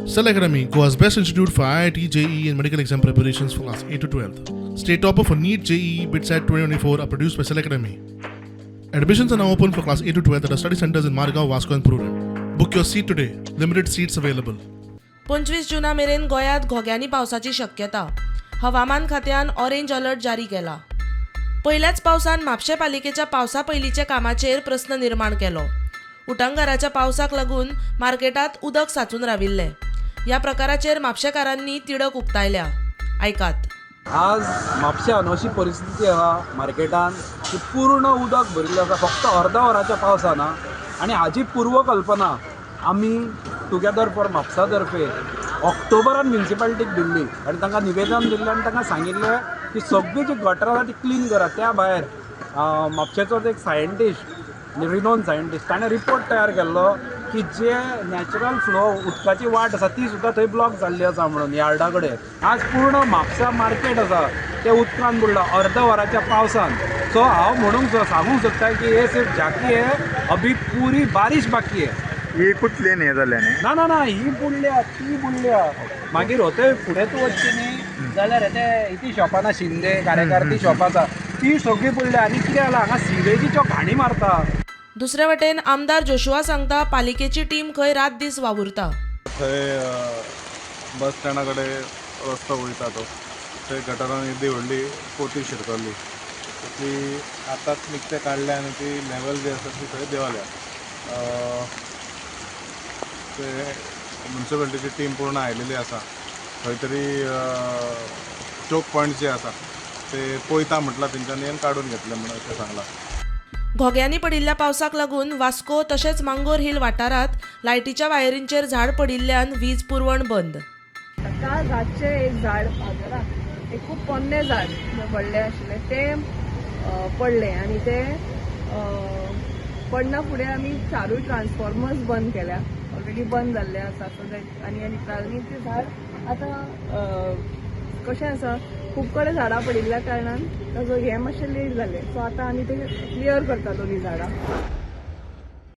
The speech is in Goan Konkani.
Cell Academy, Goa's best institute for IIT, JEE, and medical exam preparations for class 8 to 12. State topper for NEET, JEE, BITSAT 2024 are produced by Cell Academy. Admissions are now open for class 8 to 12 at our study centers in Margao, Vasco, and Prudent. Book your seat today. Limited seats available. 25 जुना मेरेन गोंयांत घोग्यांनी पावसाची शक्यता. हवामान खात्यान ऑरेंज अलर्ट जारी केला. पयल्याच पावसान म्हापशें पालिकेच्या पावसा पयलींच्या कामाचेर प्रस्न निर्माण केलो. उटंगाराच्या पावसाक लागून मार्केटांत उदक सांचून राविल्लें. ह्या प्रकाराचेर म्हापशेकारांनी तिडक उक्तायल्या. आयकात. आज म्हापश्यान अशी परिस्थिती आहा मार्केटान की पूर्ण उदक भरिल्लें आसा फक्त अर्दा वराच्या पावसान. आनी हाजी पूर्वकल्पना आमी टुगेदर फॉर म्हापसा तर्फे ऑक्टोबरान म्युनिसिपालिटीक दिल्ली आनी तांकां निवेदन दिल्लें आनी तांकां सांगिल्लें की सगळीं जी गटरां आसा ती क्लीन करात. त्या भायर म्हापशेचोच एक सायंटिस्ट, रिनोन सायंटिस्ट, ताणें रिपोर्ट तयार केल्लो की जे नॅचरल फ्लो उदकाची वाट आसा ती सुद्दां थंय ब्लॉक जाल्ली आसा म्हणून यार्डा कडेन. आज पूर्ण म्हापसा मार्केट आसा तें उदकान बुडलां अर्द वराच्या पावसान. सो हांव म्हणूंक सांगूंक सोदता की हे सिर्फ झाकी है, अभी पुरी बारिश बाकी है. एकूच लेन हें जालें न्ही? ना ना ना, ही बुडल्या, ती बुडल्या. मागीर होते फुडें तूं वचशी न्ही जाल्यार ते ती शॉपां ना, शिंदे कारेकार, ती शॉपां आसा ती सगळीं बुडल्या. आनी कितें जालां, हांगा सिवेजीच्यो घाणी मारता. दुसरे वटेन आमदार जोशुआ सांगता, पालिकेची टीम खंय रात दीस वावुरता. थंय बस स्टँडा कडेन रस्तो वयता तो, थंय गटरान येदी व्हडली पोती शिरकल्ली. ती आतांच निकते काडल्या आनी ती लेवल जी आसा ती थंय देंवल्या. ते म्युनिसिपालिटीची टीम पूर्ण आयलेली आसा. खंय तरी चोक पॉयंट जे आसा ते पळयता म्हटलां तेंच्यांनी आनी काडून घेतले म्हणून अशें सांगलां. घोग्यांनी पडिल्ल्या पावसाक लागून वास्को तशेंच मांगोर हिल वाठारांत लायटीच्या वायरींचेर झाड पडिल्ल्यान वीज पुरवण बंद. काल रातचें एक झाड बाजाराक, एक खूब पोन्नें झाड व्हडलें आशिल्लें, तें पडलें आनी तें पडना फुडें आमी चारूय ट्रान्सफॉर्मर्स बंद केल्या. ऑलरेडी बंद जाल्ले आसा. सो that आनी तें झाड आतां कशें आसा, खूब कडेन झाडां पडिल्ल्या कारणान ताजो हें मातशें लेट जालें. सो आतां आमी तें क्लियर करता दोनी झाडां.